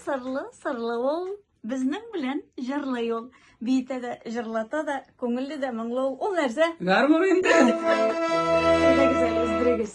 сырлы, сырлы ул. Безнең белән җырлый ул. Биетә дә, җырлата да, күңелле дә моңлы ул. Ул нәрсә? Гармун инде. Әйдәгез әле, өздерегез.